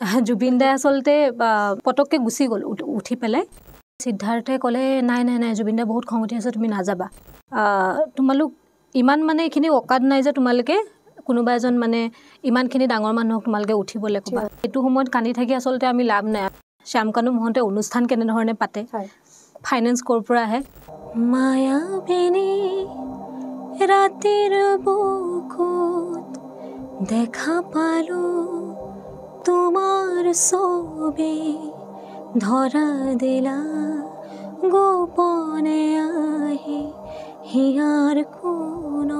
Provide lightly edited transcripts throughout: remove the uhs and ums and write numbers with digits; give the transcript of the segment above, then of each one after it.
জুবিন দাই আচলতে পটককৈ গুচি গ'ল উঠি পেলাই। সিদ্ধাৰ্থে ক'লে নাই নাই নাই, জুবিন দা বহুত খং উঠি আছে, তুমি নাযাবা, তোমালোক ইমান মানে এইখিনি অকাদ নাই যে তোমালোকে কোনোবা এজন মানে ইমানখিনি ডাঙৰ মানুহক তোমালোকে উঠিবলৈ ক'বা। এইটো সময়ত কান্দি থাকি আচলতে আমি লাভ নাই। শ্যামকানু মহন্তে অনুষ্ঠান কেনেধৰণে পাতে, ফাইনেন্স ক'ৰ পৰা আহে। মায়াবিনী ৰাতিৰ বুকুত দেখা পালো তোমাৰ ছবি, ধৰা দিলা গোপনে আহি হিয়াৰ কোণত,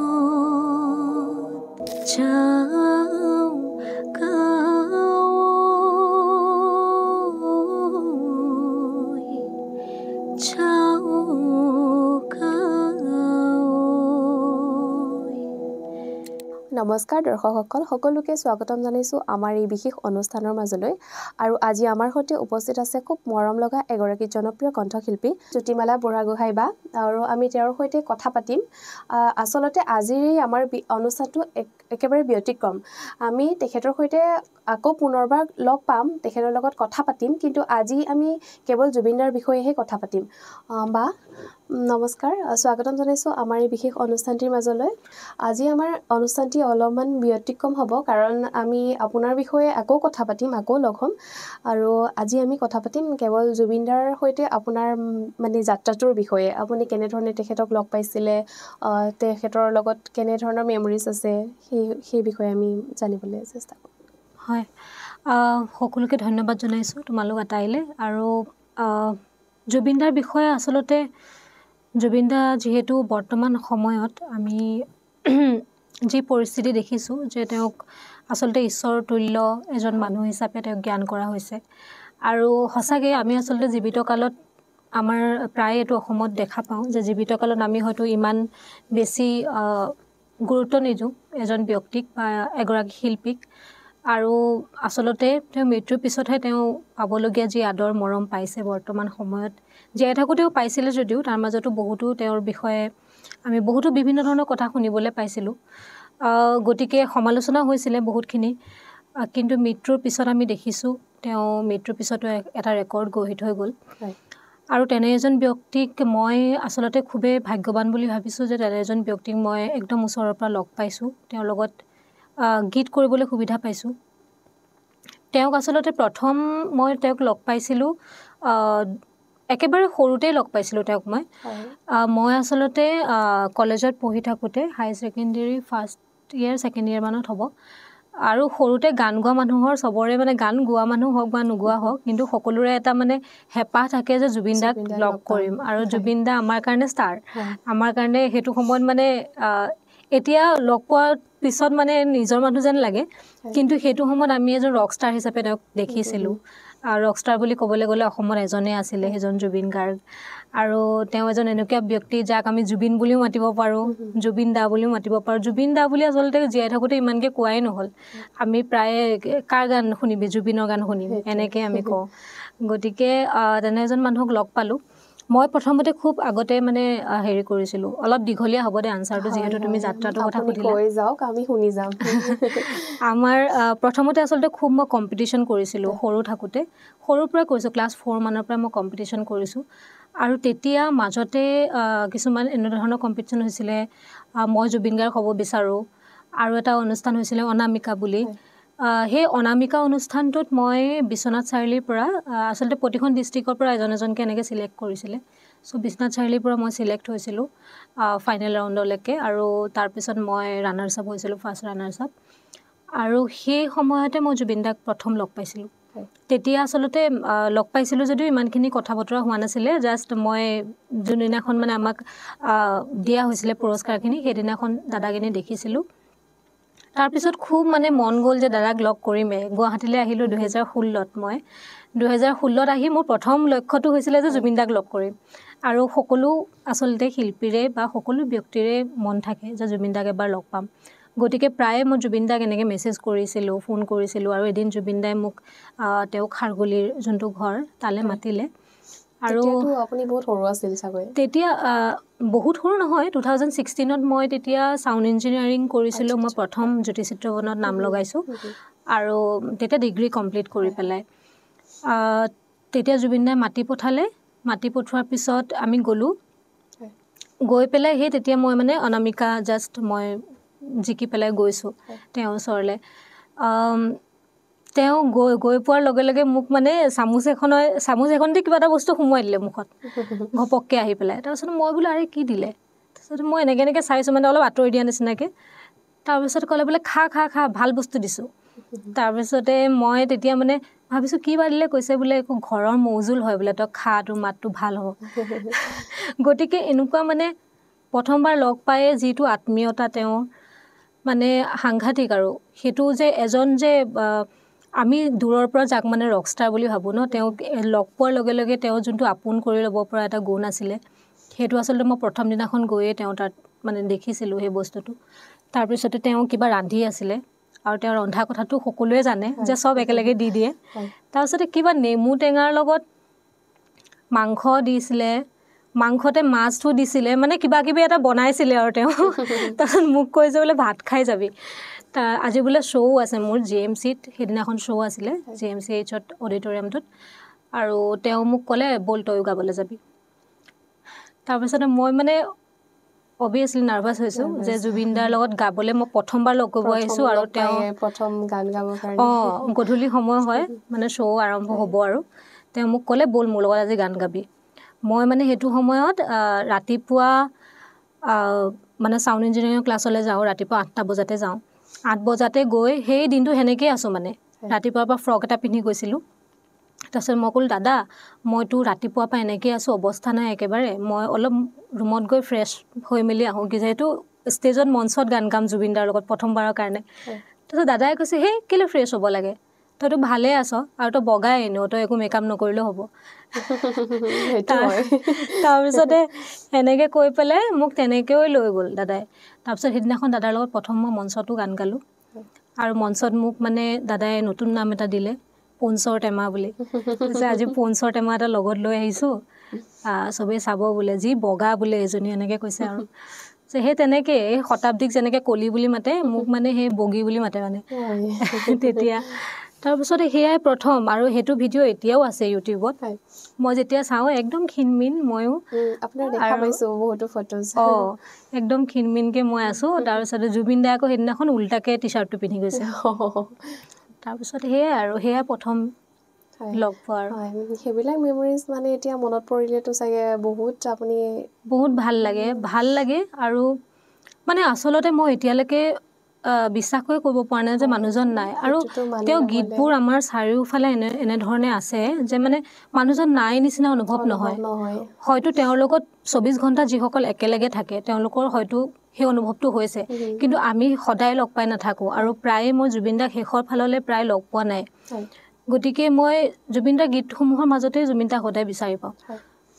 চাওঁ কাৱৈ চাওঁ কাৱৈ। নমস্কাৰ দৰ্শকসকল, সকলোকে স্বাগতম জনাইছোঁ আমাৰ এই বিশেষ অনুষ্ঠানৰ মাজলৈ। আৰু আজি আমাৰ সৈতে উপস্থিত আছে খুব মৰম লগা এগৰাকী জনপ্ৰিয় কণ্ঠশিল্পী জ্যোতিমালা বুঢ়াগোহাঁই বা, আৰু আমি তেওঁৰ সৈতে কথা পাতিম। আচলতে আজিৰ এই আমাৰ অনুষ্ঠানটো একেবাৰে ব্যতিক্ৰম। আমি তেখেতৰ সৈতে আকৌ পুনৰবাৰ লগ পাম, তেখেতৰ লগত কথা পাতিম, কিন্তু আজি আমি কেৱল জুবিনদাৰ বিষয়েহে কথা পাতিম। বা নমস্কাৰ, স্বাগতম জনাইছোঁ আমাৰ এই বিশেষ অনুষ্ঠানটিৰ মাজলৈ। আজি আমাৰ অনুষ্ঠানটি অলপমান ব্যতিক্ৰম হ'ব, কাৰণ আমি আপোনাৰ বিষয়ে আকৌ কথা পাতিম, আকৌ লগ হ'ম। আৰু আজি আমি কথা পাতিম কেৱল জুবিনদাৰ সৈতে আপোনাৰ মানে যাত্ৰাটোৰ বিষয়ে। আপুনি কেনেধৰণে তেখেতক লগ পাইছিলে, তেখেতৰ লগত কেনেধৰণৰ মেমৰিজ আছে, সেই বিষয়ে আমি জানিবলৈ চেষ্টা কৰিম। হয়, সকলোকে ধন্যবাদ জনাইছোঁ তোমালোক আটাইলৈ। আৰু জুবিনদাৰ বিষয়ে আচলতে জুবিন দা যিহেতু বৰ্তমান সময়ত আমি যি পৰিস্থিতি দেখিছোঁ যে তেওঁক আচলতে ঈশ্বৰ তুল্য এজন মানুহ হিচাপে তেওঁক জ্ঞান কৰা হৈছে। আৰু সঁচাকৈ আমি আচলতে জীৱিত কালত আমাৰ প্ৰায় এইটো অসমত দেখা পাওঁ যে জীৱিত কালত আমি হয়তো ইমান বেছি গুৰুত্ব নিদিওঁ এজন ব্যক্তিক বা এগৰাকী শিল্পীক। আৰু আচলতে তেওঁ মৃত্যুৰ পিছতহে তেওঁ পাবলগীয়া যি আদৰ মৰম পাইছে বৰ্তমান সময়ত, জীয়াই থাকোঁতেও পাইছিলে যদিও তাৰ মাজতো বহুতো তেওঁৰ বিষয়ে আমি বহুতো বিভিন্ন ধৰণৰ কথা শুনিবলৈ পাইছিলোঁ। গতিকে সমালোচনা হৈছিলে বহুতখিনি, কিন্তু মৃত্যুৰ পিছত আমি দেখিছোঁ তেওঁ মৃত্যুৰ পিছতো এটা ৰেকৰ্ড গঢ়ি থৈ গ'ল। আৰু তেনে এজন ব্যক্তিক মই আচলতে খুবেই ভাগ্যৱান বুলি ভাবিছোঁ যে তেনে এজন ব্যক্তিক মই একদম ওচৰৰ পৰা লগ পাইছোঁ, তেওঁৰ লগত গীত কৰিবলৈ সুবিধা পাইছোঁ। তেওঁক আচলতে প্ৰথম মই তেওঁক লগ পাইছিলোঁ, একেবাৰে সৰুতেই লগ পাইছিলোঁ তেওঁক মই। মই আচলতে কলেজত পঢ়ি থাকোঁতে higher secondary first year second year মানত হ'ব। আৰু সৰুতে গান গোৱা মানুহৰ চবৰে মানে গান গোৱা মানুহ হওক বা নোগোৱা হওক, কিন্তু সকলোৰে এটা মানে হেঁপাহ থাকে যে জুবিন দাক লগ কৰিম। আৰু জুবিন দা আমাৰ কাৰণে ষ্টাৰ, আমাৰ কাৰণে সেইটো সময়ত মানে এতিয়া লগ পোৱাৰ পিছত মানে নিজৰ মানুহ যেন লাগে, কিন্তু সেইটো সময়ত আমি এজন ৰক ষ্টাৰ হিচাপে তেওঁক দেখিছিলোঁ। ৰক ষ্টাৰ বুলি ক'বলৈ গ'লে অসমত এজনেই আছিলে, সেইজন জুবিন গাৰ্গ। আৰু তেওঁ এজন এনেকুৱা ব্যক্তি যাক আমি জুবিন বুলিও মাতিব পাৰোঁ, জুবিন দা বুলিও মাতিব পাৰোঁ। জুবিন দা বুলি আচলতে জীয়াই থাকোঁতে ইমানকৈ কোৱাই নহ'ল, আমি প্ৰায়ে কাৰ গান শুনিবি, জুবিনৰ গান শুনিম, এনেকৈ আমি কওঁ। গতিকে তেনে এজন মানুহক লগ পালোঁ। মই প্ৰথমতে খুব আগতে মানে হেৰি কৰিছিলোঁ, অলপ দীঘলীয়া হ'ব দে আনচাৰটো, যিহেতু তুমি যাত্ৰাটোৰ কথা সুধিলা। যাওক, আমি শুনি যাম। আমাৰ প্ৰথমতে আচলতে খুব মই কম্পিটিশ্যন কৰিছিলোঁ সৰু থাকোঁতে, সৰুৰ পৰা কৰিছোঁ, ক্লাছ 4 মানৰ পৰা মই কম্পিটিশ্যন কৰিছোঁ। আৰু তেতিয়া মাজতে কিছুমান এনেধৰণৰ কম্পিটিশ্যন হৈছিলে, মই জুবিন গাৰ্গ হ'ব বিচাৰোঁ, আৰু এটা অনুষ্ঠান হৈছিলে অনামিকা বুলি। সেই অনামিকা অনুষ্ঠানটোত মই বিশ্বনাথ চাৰিআলিৰ পৰা, আচলতে প্ৰতিখন ডিষ্ট্ৰিক্টৰ পৰা এজন এজনকৈ এনেকৈ চিলেক্ট কৰিছিলে। চ' বিশ্বনাথ চাৰিআলিৰ পৰা মই চিলেক্ট হৈছিলোঁ ফাইনেল ৰাউণ্ডলৈকে, আৰু তাৰপিছত মই ৰানাৰ্ছ আপ হৈছিলোঁ, ফাৰ্ষ্ট ৰানাৰ্ছ আপ। আৰু সেই সময়তে মই জুবিন দাক প্ৰথম লগ পাইছিলোঁ। তেতিয়া আচলতে লগ পাইছিলোঁ যদিও ইমানখিনি কথা বতৰা হোৱা নাছিলে। জাষ্ট মই যোনদিনাখন মানে আমাক দিয়া হৈছিলে পুৰস্কাৰখিনি, সেইদিনাখন দাদাখিনি দেখিছিলোঁ। তাৰপিছত খুব মানে মন গ'ল যে দাদাক লগ কৰিমেই। গুৱাহাটীলৈ আহিলোঁ 2016ত। মই 2016ত আহি মোৰ প্ৰথম লক্ষ্যটো হৈছিলে যে জুবিন দাক লগ কৰিম। আৰু সকলো আচলতে শিল্পীৰে বা সকলো ব্যক্তিৰে মন থাকে যে জুবিন দাক এবাৰ লগ পাম। গতিকে প্ৰায়ে মই জুবিন দাক এনেকৈ মেছেজ কৰিছিলোঁ, ফোন কৰিছিলোঁ। আৰু এদিন জুবিন দাই মোক তেওঁ খাৰগুলিৰ যোনটো ঘৰ তালৈ মাতিলে। আৰু আপুনি বহুত সৰু আছিল চাগৈ তেতিয়া? বহুত সৰু নহয়, 2016ত মই তেতিয়া চাউণ্ড ইঞ্জিনিয়াৰিং কৰিছিলোঁ। মই প্ৰথম জ্যোতি চিত্ৰবনত নাম লগাইছোঁ। আৰু তেতিয়া ডিগ্ৰী কমপ্লিট কৰি পেলাই তেতিয়া জুবিন দাই মাতি পঠালে। মাতি পঠোৱাৰ পিছত আমি গ'লোঁ, গৈ পেলাই সেই তেতিয়া মই মানে অনামিকা জাষ্ট মই জিকি পেলাই গৈছোঁ তেওঁৰ ওচৰলৈ। তেওঁ গৈ গৈ পোৱাৰ লগে লগে মোক মানে চামুচ এখন দি কিবা এটা বস্তু সোমোৱাই দিলে মুখত ঘপককৈ আহি পেলাই। তাৰপিছত মই বোলো আৰে কি দিলে, তাৰপিছত মই এনেকৈ এনেকৈ চাইছোঁ মানে অলপ আঁতৰি দিয়া নিচিনাকৈ। তাৰপিছত ক'লে বোলে খা খা খা, ভাল বস্তু দিছোঁ। তাৰপিছতে মই তেতিয়া মানে ভাবিছোঁ কি বা দিলে, কৈছে বোলে একো ঘৰৰ মৌজোল হয় বোলে, তই খা, তোৰ মাতটো ভাল হ'ব। গতিকে এনেকুৱা মানে প্ৰথমবাৰ লগ পায়ে যিটো আত্মীয়তা তেওঁৰ মানে সাংঘাতিক। আৰু সেইটো যে এজন যে আমি দূৰৰ পৰা যাক মানে ৰকষ্টাৰ বুলি ভাবোঁ ন, তেওঁক লগ পোৱাৰ লগে লগে তেওঁ যোনটো আপোন কৰি ল'ব পৰা এটা গুণ আছিলে, সেইটো আচলতে মই প্ৰথম দিনাখন গৈয়ে তেওঁ তাত মানে দেখিছিলোঁ সেই বস্তুটো। তাৰপিছতে তেওঁ কিবা ৰান্ধি আছিলে আৰু তেওঁ ৰন্ধা কথাটো সকলোৱে জানে যে চব একেলগে দি দিয়ে। তাৰপিছতে কিবা নেমু টেঙাৰ লগত মাংস দিছিলে, মাংসতে মাছটো দিছিলে, মানে কিবা কিবি এটা বনাইছিলে আৰু তেওঁ। তাৰপিছত মোক কৈছে বোলে ভাত খাই যাবি, আজি বোলে শ্ব' আছে মোৰ GMC-ত, সেইদিনাখন শ্ব' আছিলে GMCH-ত অডিটৰিয়ামটোত। আৰু তেওঁ মোক ক'লে ব'ল তয়ো গাবলৈ যাবি। তাৰপিছতে মই মানে অভিয়াছলি নাৰ্ভাছ হৈছোঁ যে জুবিন দাৰ লগত গাবলৈ মই প্ৰথমবাৰ লগ কৰিব আহিছোঁ আৰু তেওঁ প্ৰথম গান গাবৰ কাৰণে, অঁ গধূলি সময় হয় মানে শ্ব' আৰম্ভ হ'ব আৰু তেওঁ মোক ক'লে ব'ল মোৰ লগত আজি গান গাবি। মই মানে সেইটো সময়ত ৰাতিপুৱা মানে চাউণ্ড ইঞ্জিনিয়াৰিঙৰ ক্লাছলৈ যাওঁ, ৰাতিপুৱা 8টা বজাতে যাওঁ। 8 বজাতে গৈ সেই দিনটো সেনেকৈয়ে আছোঁ মানে, ৰাতিপুৱাৰ পৰা ফ্ৰক এটা পিন্ধি গৈছিলোঁ। তাৰপিছত মই ক'লোঁ দাদা মইতো ৰাতিপুৱাৰ পৰা এনেকৈয়ে আছোঁ, অৱস্থা নাই একেবাৰে, মই অলপ ৰুমত গৈ ফ্ৰেছ হৈ মেলি আহোঁ, যিহেতু ষ্টেজত মঞ্চত গান গাম জুবিন দাৰ লগত প্ৰথমবাৰৰ কাৰণে। তাৰপিছত দাদাই কৈছে সেই কেলৈ ফ্ৰেছ হ'ব লাগে, তইতো ভালেই আছ আৰু তই বগাই এনেও, তই একো মেকআপ নকৰিলেও হ'ব। তাৰপিছতে এনেকৈ কৈ পেলাই মোক তেনেকৈয়ে লৈ গ'ল দাদাই। তাৰপিছত সেইদিনাখন দাদাৰ লগত প্ৰথম মই মঞ্চতো গান গালোঁ আৰু মঞ্চত মোক মানে দাদাই নতুন নাম এটা দিলে, পঞ্চৰ টেমা বুলি। কৈছে আজি পঞ্চৰ টেমা এটা লগত লৈ আহিছোঁ, চবেই চাব বোলে, যি বগা বোলে এজনী, এনেকৈ কৈছে। আৰু সেই তেনেকেই এই শতাব্দীক যেনেকৈ কলি বুলি মাতে, মোক মানে সেই বগী বুলি মাতে মানে তেতিয়া। তাৰপিছতে সেয়াই প্ৰথম, আৰু সেইটো ভিডিঅ' এতিয়াও আছে ইউটিউবত, মই যেতিয়া চাওঁ একদম ক্ষীণমিন ময়ো, অঁ একদম ক্ষীণমিনকৈ মই আছোঁ। তাৰপিছতে জুবিন দাই আকৌ সেইদিনাখন উল্টাকৈ টি শ্বাৰ্টটো পিন্ধি গৈছে। তাৰপিছত সেয়াই আৰু সেয়াই প্ৰথম লগ পোৱা। আৰু সেইবিলাক মেমৰিজ মানে এতিয়া মনত পৰিলেতো চাগে বহুত আপুনি বহুত ভাল লাগে, ভাল লাগে। আৰু মানে আচলতে মই এতিয়ালৈকে বিশ্বাস কৰি ক'ব পৰা নাই যে মানুহজন নাই, আৰু তেওঁ গীতবোৰ আমাৰ চাৰিওফালে এনেধৰণে আছে যে মানে মানুহজন নাই নিচিনা অনুভৱ নহয়। হয়তো তেওঁৰ লগত 24 ঘণ্টা যিসকল একেলগে থাকে তেওঁলোকৰ হয়তো সেই অনুভৱটো হৈছে, কিন্তু আমি সদায় লগ পাই নাথাকোঁ আৰু প্ৰায়ে মই জুবিন দাক শেষৰ ফাললৈ প্ৰায় লগ পোৱা নাই। গতিকে মই জুবিন দাৰ গীতসমূহৰ মাজতে জুবিন দাক সদায় বিচাৰি পাওঁ।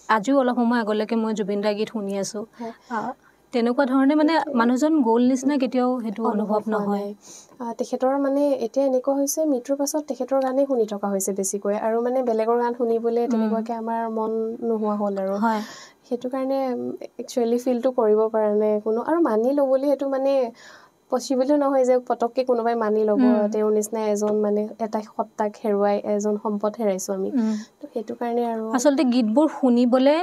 আজিও অলপ সময় আগলৈকে মই জুবিন দাৰ গীত শুনি আছোঁ। তেনেকুৱা ধৰণে মানে মানুহজন গ'ল নিচিনা কেতিয়াও সেইটো অনুভৱ নহয়। তেখেতৰ মানে এতিয়া এনেকুৱা হৈছে মৃত্যুৰ পাছত তেখেতৰ গানেই শুনি থকা হৈছে বেছিকৈ, আৰু মানে বেলেগৰ গান শুনিবলৈ তেনেকুৱাকৈ আমাৰ মন নোহোৱা হ'ল আৰু সেইটো কাৰণে একচুৱেলি ফিলটো কৰিব পৰা নাই কোনো, আৰু মানি ল'বলৈ সেইটো মানে পচিবলো নহয় যে পটককৈ কোনোবাই মানি ল'ব তেওঁৰ নিচিনা এজন মানে এটা সত্তাক হেৰুৱাই এজন সম্পদ হেৰাইছোঁ আমি, তো সেইটো কাৰণে। আৰু আচলতে গীতবোৰ শুনিবলৈ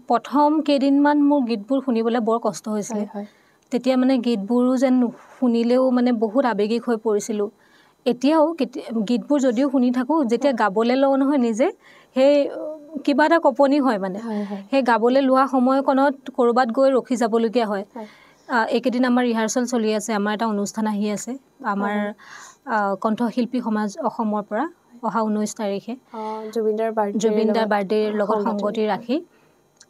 প্ৰথম কেইদিনমান মোৰ গীতবোৰ শুনিবলৈ বৰ কষ্ট হৈছিলে। তেতিয়া মানে গীতবোৰো যেন শুনিলেও মানে বহুত আৱেগিক হৈ পৰিছিলোঁ। এতিয়াও গীতবোৰ যদিও শুনি থাকোঁ, যেতিয়া গাবলৈ লওঁ নহয় নিজে, সেই কিবা এটা কঁপনি হয় মানে, সেই গাবলৈ লোৱা সময়কণত ক'ৰবাত গৈ ৰখি যাবলগীয়া হয়। এইকেইদিন আমাৰ ৰিহাৰ্চেল চলি আছে, আমাৰ এটা অনুষ্ঠান আহি আছে, আমাৰ কণ্ঠশিল্পী সমাজ অসমৰ পৰা অহা 19 তাৰিখে জুবিনদাৰ বাৰ্থডেৰ লগত সংগতি ৰাখি।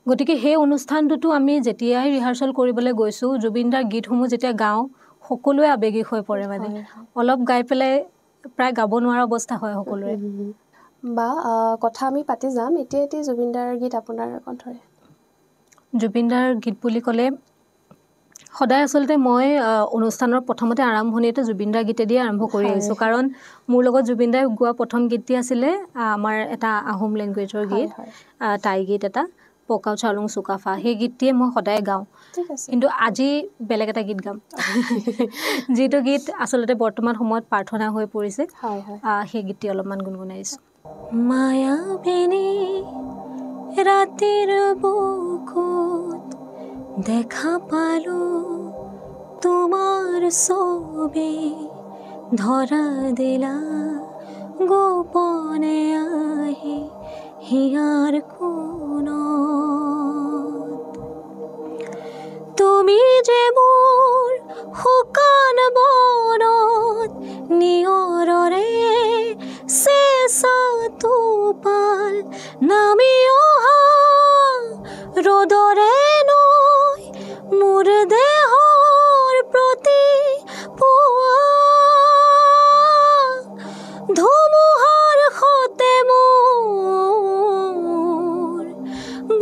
গতিকে সেই অনুষ্ঠানটোতো আমি যেতিয়াই ৰিহাৰ্চেল কৰিবলৈ গৈছোঁ, জুবিনদাৰ গীতসমূহ যেতিয়া গাওঁ সকলোৱে আৱেগিক হৈ পৰে, মানে অলপ গাই পেলাই প্ৰায় গাব নোৱাৰা অৱস্থা হয় সকলোৰে। বা কথা আমি পাতি যাম এতিয়া এতিয়া জুবিনদাৰ গীত আপোনাৰ কণ্ঠৰে। জুবিনদাৰ গীত বুলি ক'লে সদায় আচলতে মই অনুষ্ঠানৰ প্ৰথমতে আৰম্ভণিতে জুবিনদাৰ গীতেদিয়ে আৰম্ভ কৰি আহিছোঁ, কাৰণ মোৰ লগত জুবিনদাই গোৱা প্ৰথম গীতটি আছিলে আমাৰ এটা আহোম লেংগুৱেজৰ গীত, টাই গীত এটা, পকাও চাউলুং চুকাফা, সেই গীতটিয়ে মই সদায় গাওঁ। কিন্তু আজি বেলেগ এটা গীত গাম, যিটো গীত আচলতে বৰ্তমান সময়ত প্ৰাৰ্থনা হৈ পৰিছে, সেই গীতটি অলপমান গুণগুণাইছোঁ। মায়াবিনী ৰাতিৰ বুকুত দেখা পালো তোমাৰ ছবি, ধৰা দিলা গোপনে আহি হিয়াৰ কোণত। তুমি যে মোৰ শুকান বনত নিয়ৰৰে চেঁচা টোপাল, নামি অহা ৰ'দৰে নৈ মোৰ দেহৰ প্ৰতি পুৱা, ধুমুহাৰ সতে মোৰ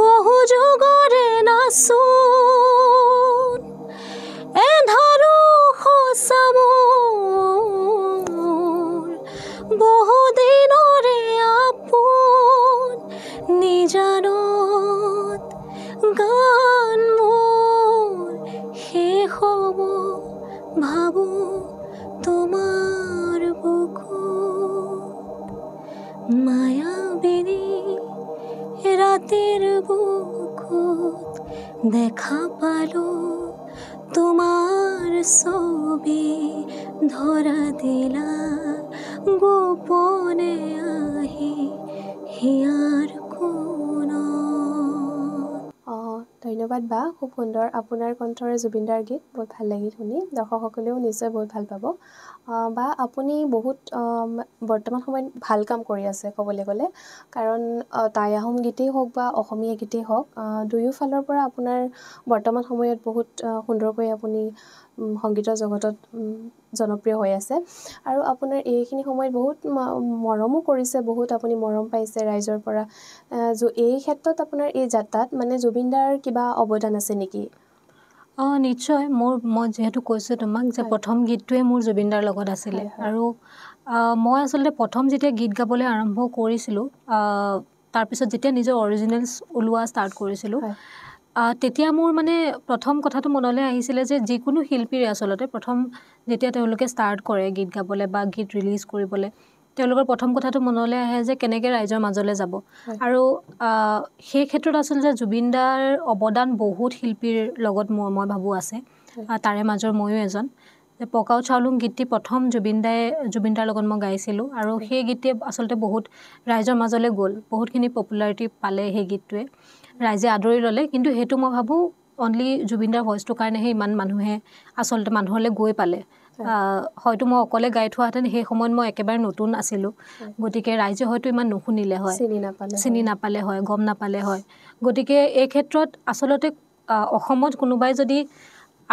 বহু যুগৰে নাচোন, এন্ধাৰো সঁচা মোৰ বহুদিনৰে আপোন, নিজানত গান মোৰ শেষ হ'ব ভাবো তোমাৰ বুকুত। মায়াবিনী ৰাতিৰ বুকুত দেখা পালো তোমাৰ ছবি, ধৰা দিলা গোপনে আহি হিয়াৰ কোণত। ধন্যবাদ বা, খুব সুন্দৰ আপোনাৰ কণ্ঠৰে জুবিনদাৰ গীত, বহুত ভাল লাগিল শুনি, দৰ্শকসকলেও নিশ্চয় বহুত ভাল পাব। বা আপুনি বহুত বৰ্তমান সময়ত ভাল কাম কৰি আছে ক'বলৈ গ'লে, কাৰণ টাই আহোম গীতেই হওক বা অসমীয়া গীতেই হওক, দুয়োফালৰ পৰা আপোনাৰ বৰ্তমান সময়ত বহুত সুন্দৰকৈ আপুনি সংগীতৰ জগতত জনপ্ৰিয় হৈ আছে। আৰু আপোনাৰ এইখিনি সময়ত বহুত মৰমো কৰিছে, বহুত আপুনি মৰম পাইছে ৰাইজৰ পৰা। এই ক্ষেত্ৰত আপোনাৰ এই যাত্ৰাত মানে জুবিনদাৰ কিবা অৱদান আছে নেকি? অঁ, নিশ্চয়। মই যিহেতু কৈছোঁ তোমাক যে প্ৰথম গীতটোৱে মোৰ জুবিনদাৰ লগত আছিলে, আৰু মই আচলতে প্ৰথম যেতিয়া গীত গাবলৈ আৰম্ভ কৰিছিলোঁ, তাৰপিছত যেতিয়া নিজৰ অৰিজিনেলছ ওলোৱা ষ্টাৰ্ট কৰিছিলোঁ, তেতিয়া মোৰ মানে প্ৰথম কথাটো মনলৈ আহিছিলে যে যিকোনো শিল্পীৰে আচলতে প্ৰথম যেতিয়া তেওঁলোকে ষ্টাৰ্ট কৰে গীত গাবলৈ বা গীত ৰিলিজ কৰিবলৈ, তেওঁলোকৰ প্ৰথম কথাটো মনলৈ আহে যে কেনেকৈ ৰাইজৰ মাজলৈ যাব। আৰু সেই ক্ষেত্ৰত আচলতে জুবিনদাৰ অৱদান বহুত শিল্পীৰ লগত মই ভাবোঁ আছে, তাৰে মাজৰ ময়ো এজন। পকাও চাউলুং গীতটি প্ৰথম জুবিনদাৰ লগত মই গাইছিলোঁ, আৰু সেই গীতটিয়ে আচলতে বহুত ৰাইজৰ মাজলৈ গ'ল, বহুতখিনি পপুলাৰিটি পালে, সেই গীতটোৱে ৰাইজে আদৰি ল'লে। কিন্তু সেইটো মই ভাবোঁ অনলি জুবিনদাৰ ভইচটোৰ কাৰণেহে ইমান মানুহে আচলতে মানুহলৈ গৈ পালে। হয়তো মই অকলে গাই থোৱাহেঁতেন, সেই সময়ত মই একেবাৰে নতুন আছিলোঁ, গতিকে ৰাইজে হয়তো ইমান নুশুনিলে হয়, চিনি নাপালে হয়, গম নাপালে হয়। গতিকে এই ক্ষেত্ৰত আচলতে অসমত কোনোবাই যদি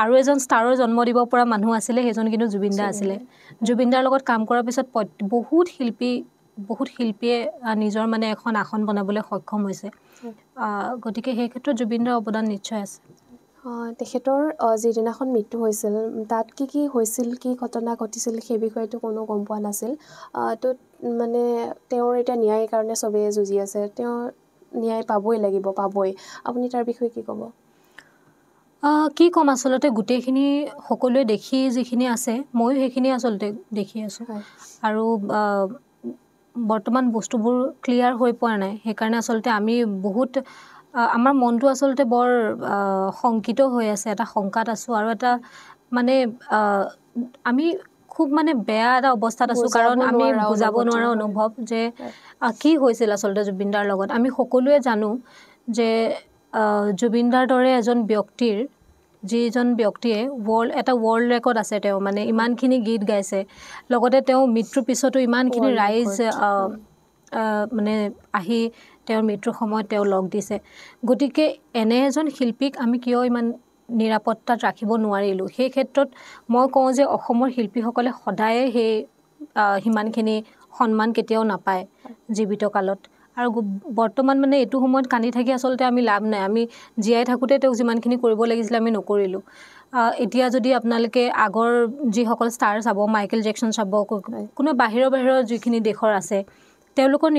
আৰু এজন ষ্টাৰৰ জন্ম দিব পৰা মানুহ আছিলে, সেইজন কিন্তু জুবিনদা আছিলে। জুবিনদাৰ লগত কাম কৰাৰ পিছত বহুত শিল্পীয়ে নিজৰ মানে এখন আসন বনাবলৈ সক্ষম হৈছে। গতিকে সেই ক্ষেত্ৰত জুবিনদাৰ অৱদান নিশ্চয় আছে। তেখেতৰ যিদিনাখন মৃত্যু হৈছিল তাত কি কি হৈছিল, কি ঘটনা ঘটিছিল সেই বিষয়েতো কোনো গম পোৱা নাছিল। তো মানে তেওঁৰ এতিয়া ন্যায়ৰ কাৰণে চবেই যুঁজি আছে, তেওঁ ন্যায় পাবই লাগিব, পাবই। আপুনি তাৰ বিষয়ে কি ক'ব? কি ক'ম, আচলতে গোটেইখিনি সকলোৱে দেখি যিখিনি আছে ময়ো সেইখিনি আচলতে দেখি আছোঁ, আৰু বৰ্তমান বস্তুবোৰ ক্লিয়াৰ হৈ পোৱা নাই। সেইকাৰণে আচলতে আমি বহুত আমাৰ মনটো আচলতে বৰ শংকিত হৈ আছে, এটা শংকাত আছোঁ, আৰু এটা মানে আমি খুব মানে বেয়া এটা অৱস্থাত আছোঁ, কাৰণ আমি বুজাব নোৱাৰা অনুভৱ যে কি হৈছিল আচলতে জুবিনদাৰ লগত। আমি সকলোৱে জানো যে জুবিনদাৰ দৰে এজন ব্যক্তিৰ, যিজন ব্যক্তিয়ে এটা ৱৰ্ল্ড ৰেকৰ্ড আছে, তেওঁ মানে ইমানখিনি গীত গাইছে, লগতে তেওঁ মৃত্যুৰ পিছতো ইমানখিনি ৰাইজ মানে আহি তেওঁৰ মৃত্যুৰ সময়ত তেওঁ লগ দিছে। গতিকে এনে এজন শিল্পীক আমি কিয় ইমান নিৰাপত্তাত ৰাখিব নোৱাৰিলোঁ? সেই ক্ষেত্ৰত মই কওঁ যে অসমৰ শিল্পীসকলে সদায়ে সেই সিমানখিনি সন্মান কেতিয়াও নাপায় জীৱিত কালত। আৰু বৰ্তমান মানে এইটো সময়ত কান্দি থাকি আচলতে আমি লাভ নাই। আমি জীয়াই থাকোঁতে তেওঁক যিমানখিনি কৰিব লাগিছিলে আমি নকৰিলোঁ। এতিয়া যদি আপোনালোকে আগৰ যিসকল ষ্টাৰ চাব, মাইকেল জেকচন চাব, কোনো বাহিৰৰ যিখিনি দেশৰ আছে, তেওঁলোকৰ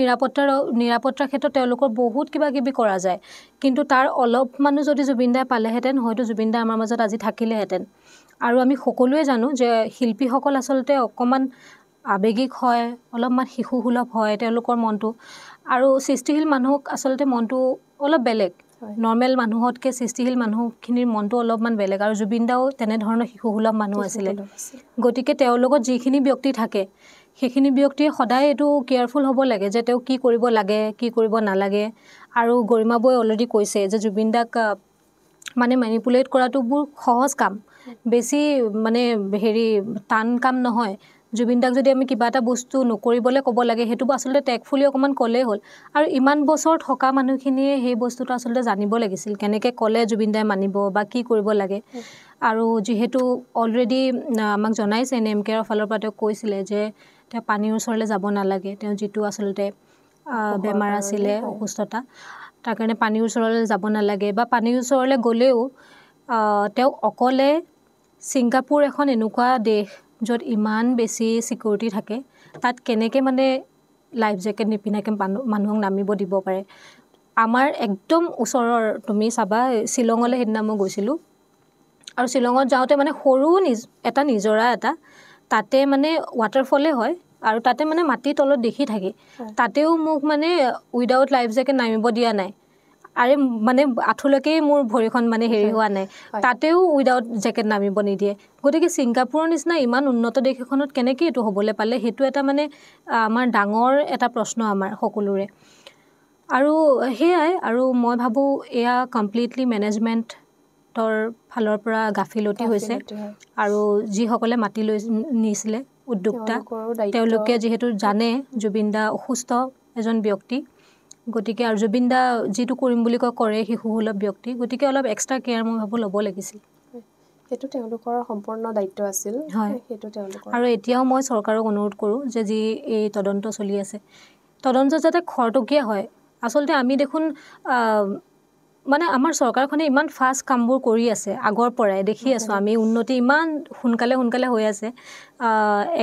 নিৰাপত্তাৰ ক্ষেত্ৰত তেওঁলোকৰ বহুত কিবা কিবি কৰা যায়, কিন্তু তাৰ অলপমানো যদি জুবিন দাই পালেহেঁতেন হয়তো জুবিন দা আমাৰ মাজত আজি থাকিলেহেঁতেন। আৰু আমি সকলোৱে জানো যে শিল্পীসকল আচলতে অকণমান আৱেগিক হয়, অলপমান শিশুসুলভ হয় তেওঁলোকৰ মনটো, আৰু সৃষ্টিশীল মানুহক আচলতে মনটো অলপ বেলেগ, নৰ্মেল মানুহতকৈ সৃষ্টিশীল মানুহখিনিৰ মনটো অলপমান বেলেগ। আৰু জুবিন দাও তেনেধৰণৰ শিশুসুলভ মানুহ আছিলে, গতিকে তেওঁৰ লগত যিখিনি ব্যক্তি থাকে সেইখিনি ব্যক্তিয়ে সদায় এইটো কেয়াৰফুল হ'ব লাগে যে তেওঁ কি কৰিব লাগে কি কৰিব নালাগে। আৰু গৰিমা বৌয়ে অলৰেডি কৈছে যে জুবিন দাক মানে মেনিপুলেট কৰাটো বৰ সহজ কাম, বেছি মানে হেৰি টান কাম নহয়। জুবিন দাক যদি আমি কিবা এটা বস্তু নকৰিবলৈ ক'ব লাগে সেইটো আচলতে টেকফুলি অকণমান ক'লেই হ'ল। আৰু ইমান বছৰ থকা মানুহখিনিয়ে সেই বস্তুটো আচলতে জানিব লাগিছিল কেনেকৈ ক'লে জুবিন দাই মানিব বা কি কৰিব লাগে। আৰু যিহেতু অলৰেডি আমাক জনাইছে নেম কেয়াৰৰ ফালৰ পৰা, তেওঁ কৈছিলে যে তেওঁ পানীৰ ওচৰলৈ যাব নালাগে, তেওঁ যিটো আচলতে বেমাৰ আছিলে অসুস্থতা, তাৰ কাৰণে পানীৰ ওচৰলৈ যাব নালাগে, বা পানীৰ ওচৰলৈ গ'লেও তেওঁক অকলে, ছিংগাপুৰ এখন এনেকুৱা দেশ য'ত ইমান বেছি ছিকিউৰিটি থাকে, তাত কেনেকৈ মানে লাইফ জেকেট নিপিন্ধাকৈ মানুহক নামিব দিব পাৰে। আমাৰ একদম ওচৰৰ তুমি চাবা শ্বিলঙলৈ সেইদিনা মই গৈছিলোঁ, আৰু শ্বিলঙত যাওঁতে মানে সৰু এটা নিজৰা এটা, তাতে মানে ৱাটাৰফলে হয় আৰু তাতে মানে মাটিৰ তলত দেখি থাকি, তাতেও মোক মানে উইদাউট লাইফ জেকেট নামিব দিয়া নাই, আৰে মানে আঁঠুলৈকেই মোৰ ভৰিখন মানে হেৰি হোৱা নাই, তাতেও উইদাউট জেকেট নামিব নিদিয়ে। গতিকে ছিংগাপুৰৰ নিচিনা ইমান উন্নত দেশ এখনত কেনেকৈ এইটো হ'বলৈ পালে, সেইটো এটা মানে আমাৰ ডাঙৰ এটা প্ৰশ্ন আমাৰ সকলোৰে। আৰু সেয়াই, আৰু মই ভাবোঁ এয়া কমপ্লিটলি মেনেজমেণ্টৰ ফালৰ পৰা গাফিলতি হৈছে, আৰু যিসকলে মাটি লৈ নিছিলে উদ্যোক্তা, তেওঁলোকে যিহেতু জানে জুবিন দা অসুস্থ এজন ব্যক্তি, গতিকে আৰু জুবিন দা যিটো কৰিম বুলি কয় কৰে, শিশুসুলভ ব্যক্তি, গতিকে অলপ এক্সট্ৰা কেয়াৰ মই ভাবোঁ ল'ব লাগিছিল। সেইটো তেওঁলোকৰ সম্পূৰ্ণ দায়িত্ব আছিল, সেইটো তেওঁলোকৰ। আৰু এতিয়াও মই চৰকাৰক অনুৰোধ কৰোঁ যে যি এই তদন্ত চলি আছে, তদন্ত যাতে খৰতকীয়া হয়। আচলতে আমি দেখোন মানে আমাৰ চৰকাৰখনে ইমান ফাষ্ট কামবোৰ কৰি আছে, আগৰ পৰাই দেখি আছোঁ আমি, উন্নতি ইমান সোনকালে সোনকালে হৈ আছে,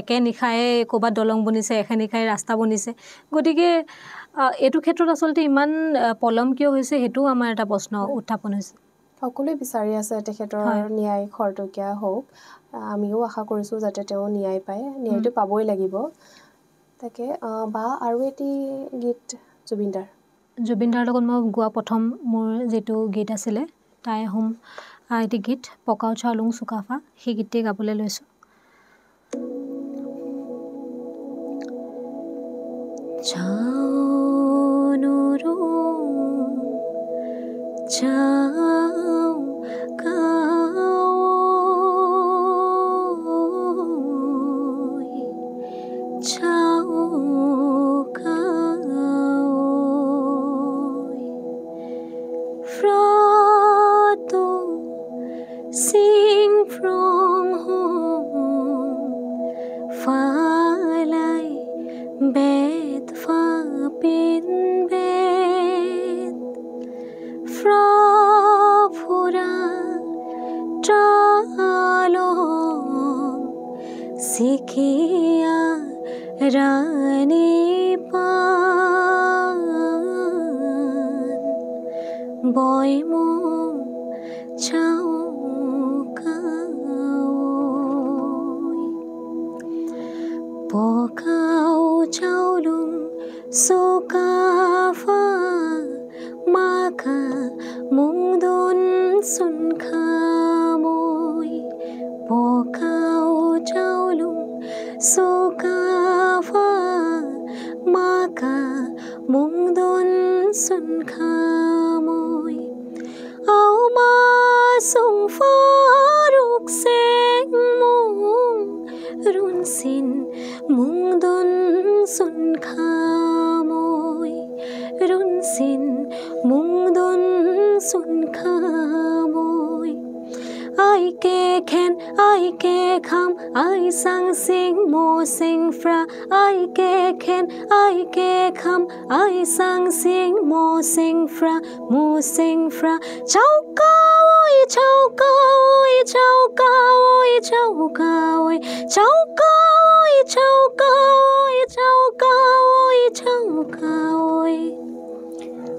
একে নিশাই ক'ৰবাত দলং বনিছে, একে নিশাই ৰাস্তা বনিছে, গতিকে এইটো ক্ষেত্ৰত আচলতে ইমান পলম কিয় হৈছে সেইটোও আমাৰ এটা প্ৰশ্ন উত্থাপন হৈছে। সকলোৱে বিচাৰি আছে তেখেতৰ ন্যায় খৰতকীয়া হওক, আমিও আশা কৰিছোঁ যাতে তেওঁ ন্যায় পায়, ন্যায়টো পাবই লাগিব। তাকে বা আৰু এটি গীত জুবিনদাৰ, জুবিনদাৰ লগত মই গোৱা প্ৰথম মোৰ যিটো গীত আছিলে তাই আহোম এটি গীত পকাও চাউলুং চুকাফা, সেই গীতটিয়ে গাবলৈ লৈছোঁ। Chau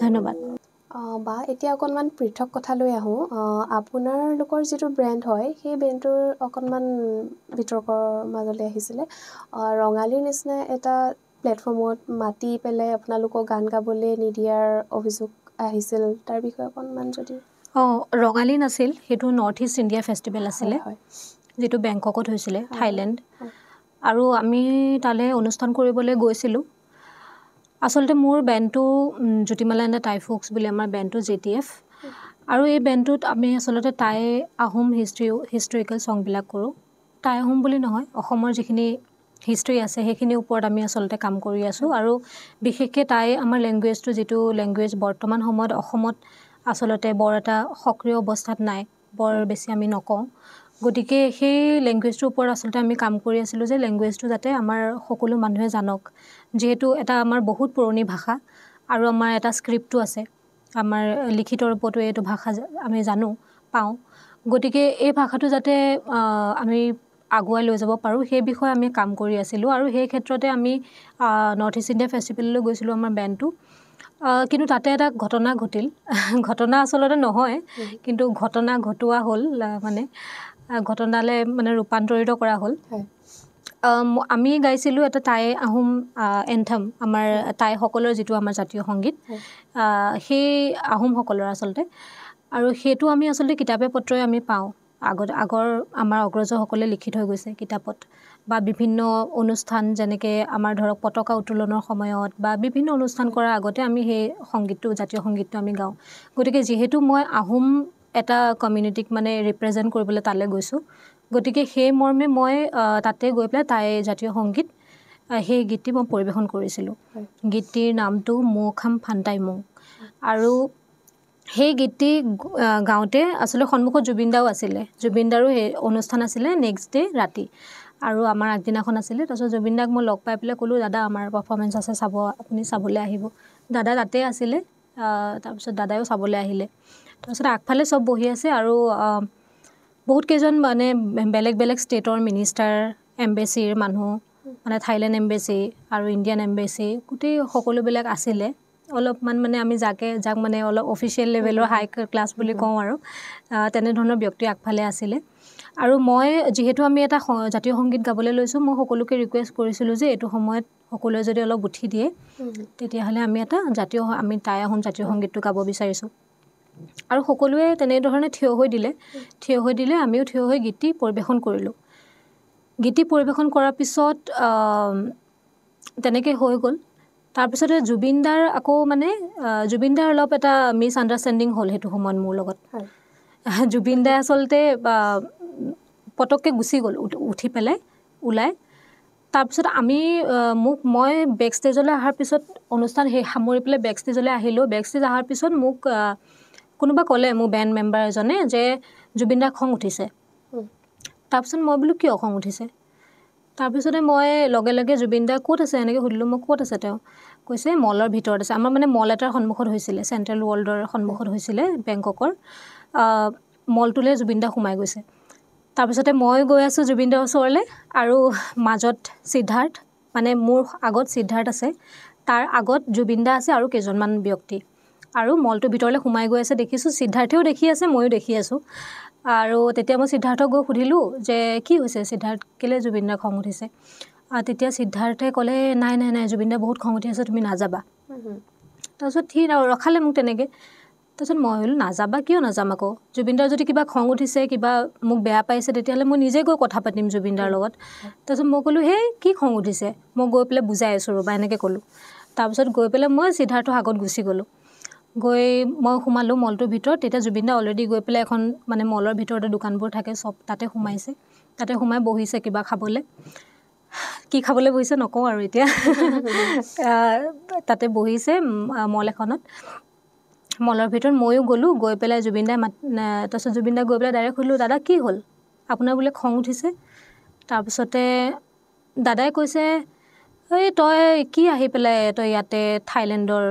ধন্যবাদ। বা এতিয়া অকণমান পৃথক কথালৈ আহোঁ। আপোনালোকৰ যিটো ব্ৰেণ্ড হয়, সেই ব্ৰেণ্ডটোৰ অকণমান বিতৰ্কৰ মাজলৈ আহিছিলে। ৰঙালীৰ নিচিনা এটা প্লেটফৰ্মত মাতি পেলাই আপোনালোকক গান গাবলৈ নিদিয়াৰ অভিযোগ আহিছিল, তাৰ বিষয়ে অকণমান যদি। অঁ, ৰঙালী নাছিল, সেইটো নৰ্থ ইষ্ট ইণ্ডিয়া ফেষ্টিভেল আছিলে, যিটো বেংককত হৈছিলে, থাইলেণ্ড। আৰু আমি তালৈ অনুষ্ঠান কৰিবলৈ গৈছিলোঁ। আচলতে মোৰ বেণ্ডটো Jyotimala and the Tai folks বুলি আমাৰ বেণ্ডটো, জেটিএফ। আৰু এই বেণ্ডটোত আমি আচলতে টাই আহোম হিষ্ট্ৰিকেল ছংবিলাক কৰোঁ। টাই আহোম বুলি নহয়, অসমৰ যিখিনি হিষ্ট্ৰী আছে সেইখিনিৰ ওপৰত আমি আচলতে কাম কৰি আছোঁ। আৰু বিশেষকৈ টাই আমাৰ লেংগুৱেজটো, যিটো লেংগুৱেজ বৰ্তমান সময়ত অসমত আচলতে বৰ এটা সক্ৰিয় অৱস্থাত নাই, বৰ বেছি আমি নকওঁ। গতিকে সেই লেংগুৱেজটোৰ ওপৰত আচলতে আমি কাম কৰি আছিলোঁ যে লেংগুৱেজটো যাতে আমাৰ সকলো মানুহে জানক, যিহেতু এটা আমাৰ বহুত পুৰণি ভাষা আৰু আমাৰ এটা স্ক্ৰিপ্টো আছে, আমাৰ লিখিত ৰূপতো এইটো ভাষা আমি জানো পাওঁ। গতিকে এই ভাষাটো যাতে আমি আগুৱাই লৈ যাব পাৰোঁ সেই বিষয়ে আমি কাম কৰি আছিলোঁ। আৰু সেই ক্ষেত্ৰতে আমি নৰ্থ ইষ্ট ইণ্ডিয়া ফেষ্টিভেললৈ গৈছিলোঁ আমাৰ বেণ্ডটো। কিন্তু তাতে এটা ঘটনা ঘটিল। ঘটনা আচলতে নহয়, কিন্তু ঘটনা ঘটোৱা হ'ল, মানে ঘটনালৈ মানে ৰূপান্তৰিত কৰা হ'ল। আমি গাইছিলোঁ এটা টাই আহোম এন্থম, আমাৰ টাইসকলৰ যিটো আমাৰ জাতীয় সংগীত, সেই আহোমসকলৰ আচলতে। আৰু সেইটো আমি আচলতে কিতাপে পত্ৰই আমি পাওঁ, আগৰ আমাৰ অগ্ৰজসকলে লিখি থৈ গৈছে কিতাপত, বা বিভিন্ন অনুষ্ঠান যেনেকৈ আমাৰ ধৰক পতাকা উত্তোলনৰ সময়ত বা বিভিন্ন অনুষ্ঠান কৰাৰ আগতে আমি সেই সংগীতটো, জাতীয় সংগীতটো আমি গাওঁ। গতিকে যিহেতু মই আহোম এটা কমিউনিটিক মানে ৰিপ্ৰেজেণ্ট কৰিবলৈ তালৈ গৈছোঁ, গতিকে সেই মৰ্মে মই তাতে গৈ পেলাই তাই জাতীয় সংগীত সেই গীতটি মই পৰিৱেশন কৰিছিলোঁ। গীতটিৰ নামটো মৌ খাম ফান্তাই মৌ। আৰু সেই গীতটি গাওঁতে আচলতে সন্মুখত জুবিন দাও আছিলে, জুবিন দাৰো সেই অনুষ্ঠান আছিলে নেক্সট ডে ৰাতি, আৰু আমাৰ আগদিনাখন আছিলে। তাৰপিছত জুবিন দাক মই লগ পাই পেলাই ক'লোঁ, দাদা আমাৰ পাৰফৰ্মেঞ্চ আছে, চাব, আপুনি চাবলৈ আহিব। দাদা তাতে আছিলে, তাৰপিছত দাদায়ো চাবলৈ আহিলে। তাৰপিছত আগফালে চব বহি আছে আৰু বহুত কেইজন মানে বেলেগ বেলেগ ষ্টেটৰ মিনিষ্টাৰ, এম্বেচিৰ মানুহ, মানে থাইলেণ্ড এম্বেচি আৰু ইণ্ডিয়ান এম্বেচি, গোটেই সকলোবিলাক আছিলে। অলপমান মানে আমি যাক মানে অলপ অফিচিয়েল লেভেলৰ হাই ক্লাছ বুলি কওঁ আৰু তেনেধৰণৰ ব্যক্তি আগফালে আছিলে। আৰু মই যিহেতু আমি এটা জাতীয় সংগীত গাবলৈ লৈছোঁ, মই সকলোকে ৰিকুৱেষ্ট কৰিছিলোঁ যে এইটো সময়ত সকলোৱে যদি অলপ উঠি দিয়ে তেতিয়াহ'লে আমি এটা আমি টাই আহোম জাতীয় সংগীতটো গাব বিচাৰিছোঁ। আৰু সকলোৱে তেনেধৰণে থিয় হৈ দিলে, থিয় হৈ দিলে, আমিও থিয় হৈ গীতটি পৰিৱেশন কৰিলোঁ। গীতটি পৰিৱেশন কৰাৰ পিছত তেনেকৈ হৈ গ'ল। তাৰপিছতে জুবিন দাৰ আকৌ মানে জুবিন দাৰ অলপ এটা মিছ আণ্ডাৰষ্টেণ্ডিং হ'ল সেইটো সময়ত মোৰ লগত। জুবিন দাই আচলতে পটককৈ গুচি গ'ল উঠি পেলাই ওলাই। তাৰপিছত আমি মই বেক ষ্টেজলৈ অহাৰ পিছত অনুষ্ঠান সেই সামৰি পেলাই বেক ষ্টেজলৈ আহিলোঁ। বেক ষ্টেজ অহাৰ পিছত মোক কোনোবা ক'লে, মোৰ বেণ্ড মেম্বাৰ এজনে, যে জুবিন দাৰ খং উঠিছে। তাৰপিছত মই বোলো কিয় খং উঠিছে? তাৰপিছতে মই লগে লগে জুবিন দা ক'ত আছে এনেকৈ সুধিলোঁ, মই ক'ত আছে? তেওঁ কৈছে মলৰ ভিতৰত আছে। আমাৰ মানে মল এটাৰ সন্মুখত হৈছিলে, চেণ্ট্ৰেল ৱৰ্ল্ডৰ সন্মুখত হৈছিলে বেংককৰ মলটোলৈ জুবিন দা সোমাই গৈছে। তাৰপিছতে মই গৈ আছোঁ জুবিন দাৰ ওচৰলৈ, আৰু মাজত সিদ্ধাৰ্থ, মানে মোৰ আগত সিদ্ধাৰ্থ আছে, তাৰ আগত জুবিন দা আছে আৰু কেইজনমান ব্যক্তি। আৰু মলটোৰ ভিতৰলৈ সোমাই গৈ আছে, দেখিছোঁ সিদ্ধাৰ্থেও দেখি আছে, ময়ো দেখি আছোঁ। আৰু তেতিয়া মই সিদ্ধাৰ্থক গৈ সুধিলোঁ যে কি হৈছে সিদ্ধাৰ্থ, কেলৈ জুবিন দাৰ খং উঠিছে? তেতিয়া সিদ্ধাৰ্থে ক'লে নাই নাই নাই, জুবিন দা বহুত খং উঠি আছে, তুমি নাযাবা। তাৰপিছত ঠিক আৰু ৰখালে মোক তেনেকৈ। তাৰপিছত মই ভাবিলোঁ নাযাবা, কিয় নাযাম আকৌ, জুবিন দাৰ যদি কিবা খং উঠিছে, কিবা মোক বেয়া পাইছে, তেতিয়াহ'লে মই নিজে গৈ কথা পাতিম জুবিন দাৰ লগত। তাৰপিছত মই ক'লোঁ সেই কি খং উঠিছে, মই গৈ পেলাই বুজাই আছোঁ ৰ'বা, এনেকৈ ক'লোঁ। তাৰপিছত গৈ পেলাই মই সিদ্ধাৰ্থৰ আগত গুচি গ'লোঁ। গৈ মই সোমালোঁ মলটোৰ ভিতৰত। তেতিয়া জুবিন দা অলৰেডি গৈ পেলাই এখন মানে মলৰ ভিতৰতে দোকানবোৰ থাকে চব, তাতে সোমাইছে। তাতে সোমাই বহিছে কিবা খাবলৈ, কি খাবলৈ বহিছে নকওঁ আৰু এতিয়া। তাতে বহিছে মল এখনত, মলৰ ভিতৰত ময়ো গ'লোঁ। গৈ পেলাই জুবিন দাই মাত, তাৰপিছত জুবিন দাই গৈ পেলাই ডাইৰেক্ট সুধিলোঁ, দাদা কি হ'ল, আপোনাৰ বোলে খং উঠিছে? তাৰপিছতে দাদাই কৈছে, এই তই কি আহি পেলাই তই ইয়াতে থাইলেণ্ডৰ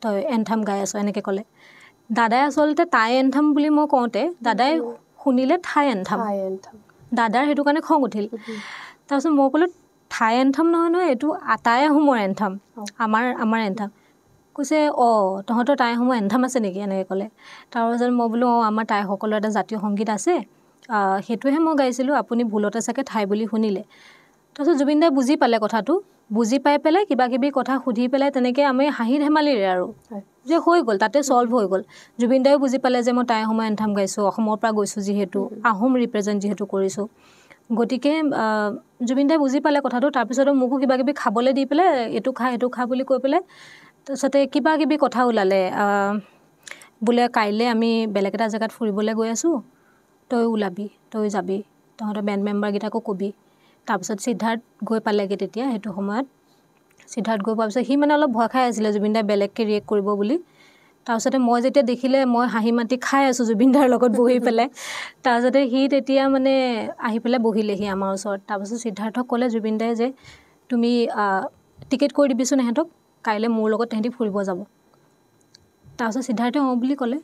তই এন্থাম গাই আছ, এনেকৈ ক'লে। দাদাই আচলতে টাই এন্থাম বুলি মই কওঁতে দাদাই শুনিলে থাই এন্থাম, দাদাৰ সেইটো কাৰণে খং উঠিল। তাৰপিছত মই ক'লোঁ থাই এন্থাম নহয় নহয়, এইটো টাই আহোমৰ এন্থাম, আমাৰ এন্থাম। কৈছে অঁ তহঁতৰ টাই আহোমৰ এনথাম আছে নেকি, এনেকৈ ক'লে। তাৰপাছত মই বোলো অঁ আমাৰ টাইসকলৰ এটা জাতীয় সংগীত আছে, সেইটোহে মই গাইছিলোঁ, আপুনি ভুলতে চাগে ঠাই বুলি শুনিলে। তাৰপিছত জুবিন দাই বুজি পালে কথাটো, বুজি পাই পেলাই কিবা কিবি কথা সুধি পেলাই তেনেকৈ আমি হাঁহি ধেমালিৰে আৰু যে হৈ গ'ল, তাতে ছল্ভ হৈ গ'ল। জুবিন দায়ো বুজি পালে যে মই টাই আহোমৰ এনথাম গাইছোঁ, অসমৰ পৰা গৈছোঁ যিহেতু, আহোম ৰিপ্ৰেজেণ্ট যিহেতু কৰিছোঁ, গতিকে জুবিন দাই বুজি পালে কথাটো। তাৰপিছতে মোকো কিবা কিবি খাবলৈ দি পেলাই এইটো খা সেইটো খা বুলি কৈ পেলাই তাৰপিছতে কিবা কিবি কথা ওলালে, বোলে কাইলৈ আমি বেলেগ এটা জেগাত ফুৰিবলৈ গৈ আছোঁ, তই ওলাবি, তই যাবি, তহঁতৰ বেণ্ড মেম্বাৰকেইটাকো কবি। তাৰপিছত সিদ্ধাৰ্থ গৈ পালেগৈ তেতিয়া সেইটো সময়ত। সিদ্ধাৰ্থ গৈ পোৱাৰ পিছত সি মানে অলপ ভয় খাই আছিলে জুবিন দাই বেলেগকৈ ৰিয়েক্ট কৰিব বুলি। তাৰপিছতে মই যেতিয়া দেখিলে মই হাঁহি মাতি খাই আছোঁ জুবিন দাৰ লগত বহি পেলাই, তাৰপিছতে সি তেতিয়া মানে আহি পেলাই বহিলেহি আমাৰ ওচৰত। তাৰপিছত সিদ্ধাৰ্থক ক'লে জুবিন দাই যে তুমি টিকেট কৰি দিবিচোন ইহঁতক, কাইলৈ মোৰ লগত তেহেঁতি ফুৰিব যাব। তাৰপিছত সিদ্ধাৰ্থে অঁ বুলি ক'লে।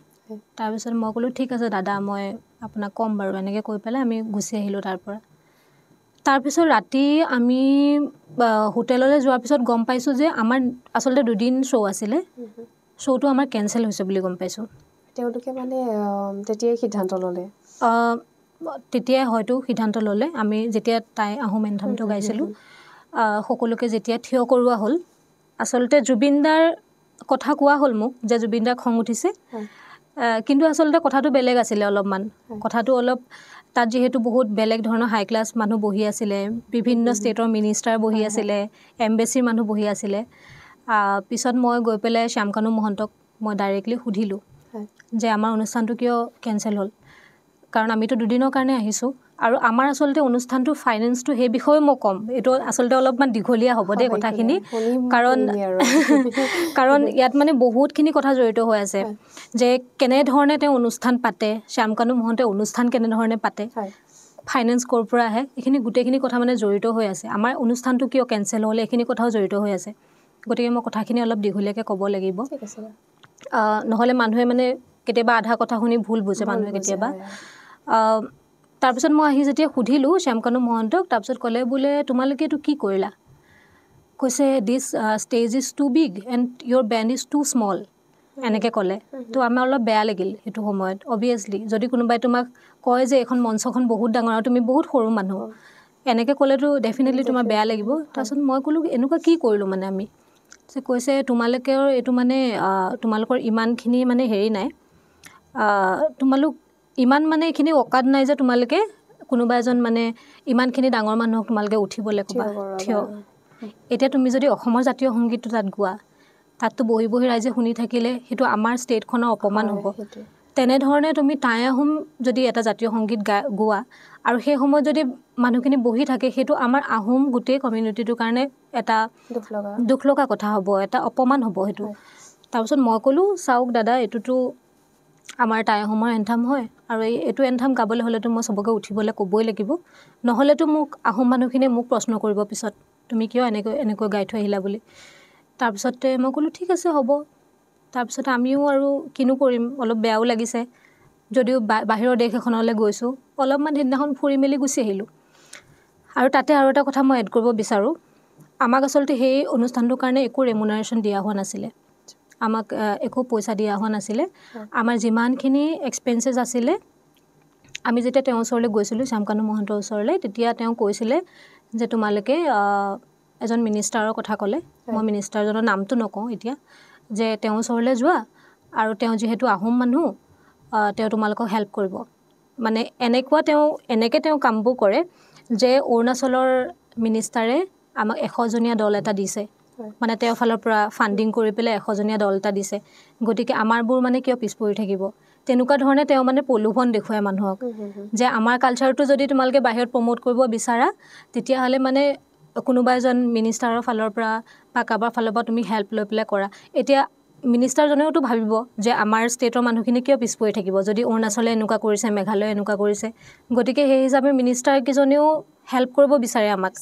তাৰপিছত মই ক'লোঁ ঠিক আছে দাদা, মই আপোনাক ক'ম বাৰু, এনেকৈ কৈ পেলাই আমি গুচি আহিলোঁ তাৰ পৰা। তাৰপিছত ৰাতি আমি হোটেললৈ যোৱাৰ পিছত গম পাইছোঁ যে আমাৰ আচলতে দুদিন শ্ব' আছিলে, শ্ব'টো আমাৰ কেঞ্চেল হৈছে বুলি গম পাইছোঁ। তেওঁলোকে মানে তেতিয়াই সিদ্ধান্ত ল'লে? তেতিয়াই হয়তো সিদ্ধান্ত ল'লে। আমি যেতিয়া টাই আহোম এনথামটো গাইছিলোঁ, সকলোকে যেতিয়া থিয় কৰোৱা হ'ল, আচলতে জুবিন দাৰ কথা কোৱা হ'ল মোক যে জুবিন দাৰ খং উঠিছে, কিন্তু আচলতে কথাটো বেলেগ আছিলে অলপমান। কথাটো অলপ তাত যিহেতু বহুত বেলেগ ধৰণৰ হাই ক্লাছ মানুহ বহি আছিলে, বিভিন্ন ষ্টেটৰ মিনিষ্টাৰ বহি আছিলে, এম্বেচিৰ মানুহ বহি আছিলে। পিছত মই গৈ পেলাই শ্যামকানু মহন্তক মই ডাইৰেক্টলি সুধিলোঁ যে আমাৰ অনুষ্ঠানটো কিয় কেঞ্চেল হ'ল, কাৰণ আমিতো দুদিনৰ কাৰণে আহিছোঁ আৰু আমাৰ আচলতে অনুষ্ঠানটো ফাইনেন্সটো সেই বিষয়ে মই ক'ম, এইটো আচলতে অলপমান দীঘলীয়া হ'ব দেই কথাখিনি, কাৰণ কাৰণ ইয়াত মানে বহুতখিনি কথা জড়িত হৈ আছে যে কেনেধৰণে তেওঁ অনুষ্ঠান পাতে, শ্যামকানু মহন্তে অনুষ্ঠান কেনেধৰণে পাতে, ফাইনেন্স ক'ৰ পৰা আহে, এইখিনি গোটেইখিনি কথা মানে জড়িত হৈ আছে। আমাৰ অনুষ্ঠানটো কিয় কেঞ্চেল হ'ল এইখিনি কথাও জড়িত হৈ আছে। গতিকে মই কথাখিনি অলপ দীঘলীয়াকৈ ক'ব লাগিব, নহ'লে মানুহে মানে কেতিয়াবা আধা কথা শুনি ভুল বুজে মানুহে কেতিয়াবা। তাৰপিছত মই আহি যেতিয়া সুধিলোঁ শ্যামকানু মহন্তক, তাৰপিছত ক'লে বোলে তোমালোকে এইটো কি কৰিলা? কৈছে this stage is too big and your band is too small, এনেকৈ ক'লে। তো আমাৰ অলপ বেয়া লাগিল সেইটো সময়ত। অভিয়াছলি যদি কোনোবাই তোমাক কয় যে এইখন মঞ্চখন বহুত ডাঙৰ আৰু তুমি বহুত সৰু মানুহ, এনেকৈ ক'লেতো ডেফিনেটলি তোমাৰ বেয়া লাগিব। তাৰপিছত মই ক'লোঁ এনেকুৱা কি কৰিলোঁ মানে আমি? কৈছে তোমালোকৰ এইটো মানে তোমালোকৰ ইমানখিনি মানে হেৰি নাই, তোমালোক ইমান মানে এইখিনি অকাদ নাই যে তোমালোকে কোনোবা এজন মানে ইমানখিনি ডাঙৰ মানুহক তোমালোকে উঠিবলৈ ক'বা থিয়। এতিয়া তুমি যদি অসমৰ জাতীয় সংগীতটো তাত গোৱা, তাততো বহি বহি ৰাইজে শুনি থাকিলে সেইটো আমাৰ ষ্টেটখনৰ অপমান হ'ব। তেনেধৰণে তুমি টাই আহোম যদি এটা জাতীয় সংগীত গোৱা আৰু সেই সময়ত যদি মানুহখিনি বহি থাকে, সেইটো আমাৰ আহোম গোটেই কমিউনিটিটোৰ কাৰণে এটা দুখ লগা কথা হ'ব, এটা অপমান হ'ব সেইটো। তাৰপিছত মই ক'লোঁ চাওক দাদা, এইটোতো আমাৰ টাই আহোমৰ এনথাম হয় আৰু এইটো এনথাম গাবলৈ হ'লেতো মই চবকে উঠিবলৈ ক'বই লাগিব, নহ'লেতো মোক আহোম মানুহখিনিয়ে মোক প্ৰশ্ন কৰিব পিছত, তুমি কিয় এনেকৈ এনেকৈ গাই থৈ আহিলা বুলি। তাৰপিছতে মই ক'লোঁ ঠিক আছে হ'ব। তাৰপিছত আমিও আৰু কিনো কৰিম, অলপ বেয়াও লাগিছে যদিও বাহিৰৰ দেশ এখনলৈ গৈছোঁ, অলপমান সেইদিনাখন ফুৰি মেলি গুচি আহিলোঁ। আৰু তাতে আৰু এটা কথা মই এড কৰিব বিচাৰোঁ, আমাক আচলতে সেই অনুষ্ঠানটোৰ কাৰণে একো ৰেমুনাৰেশ্যন দিয়া হোৱা নাছিলে, আমাক একো পইচা দিয়া হোৱা নাছিলে। আমাৰ যিমানখিনি এক্সপেঞ্চেছ আছিলে, আমি যেতিয়া তেওঁৰ ওচৰলৈ গৈছিলোঁ, শ্যামকানু মহন্তৰ ওচৰলৈ, তেতিয়া তেওঁ কৈছিলে যে তোমালোকে এজন মিনিষ্টাৰৰ কথা ক'লে, মই মিনিষ্টাৰজনৰ নামটো নকওঁ এতিয়া, যে তেওঁৰ ওচৰলৈ যোৱা আৰু তেওঁ যিহেতু আহোম মানুহ, তেওঁ তোমালোকক হেল্প কৰিব। মানে এনেকুৱা তেওঁ এনেকৈ তেওঁ কামবোৰ কৰে যে অৰুণাচলৰ মিনিষ্টাৰে আমাক 100জনীয়া দল এটা দিছে, মানে তেওঁৰ ফালৰ পৰা ফাণ্ডিং কৰি পেলাই 100জনীয়া দল এটা দিছে, গতিকে আমাৰবোৰ মানে কিয় পিছ পৰি থাকিব। তেনেকুৱা ধৰণে তেওঁ মানে প্ৰলোভন দেখুৱায় মানুহক যে আমাৰ কালচাৰটো যদি তোমালোকে বাহিৰত প্ৰম'ট কৰিব বিচাৰা, তেতিয়াহ'লে মানে কোনোবা এজন মিনিষ্টাৰৰ ফালৰ পৰা বা কাৰোবাৰ ফালৰ পৰা তুমি হেল্প লৈ পেলাই কৰা। এতিয়া মিনিষ্টাৰজনেওতো ভাবিব যে আমাৰ ষ্টেটৰ মানুহখিনি কিয় পিছ পৰি থাকিব, যদি অৰুণাচলে এনেকুৱা কৰিছে, মেঘালয়ে এনেকুৱা কৰিছে, গতিকে সেই হিচাপে মিনিষ্টাৰকেইজনেও হেল্প কৰিব বিচাৰে আমাক।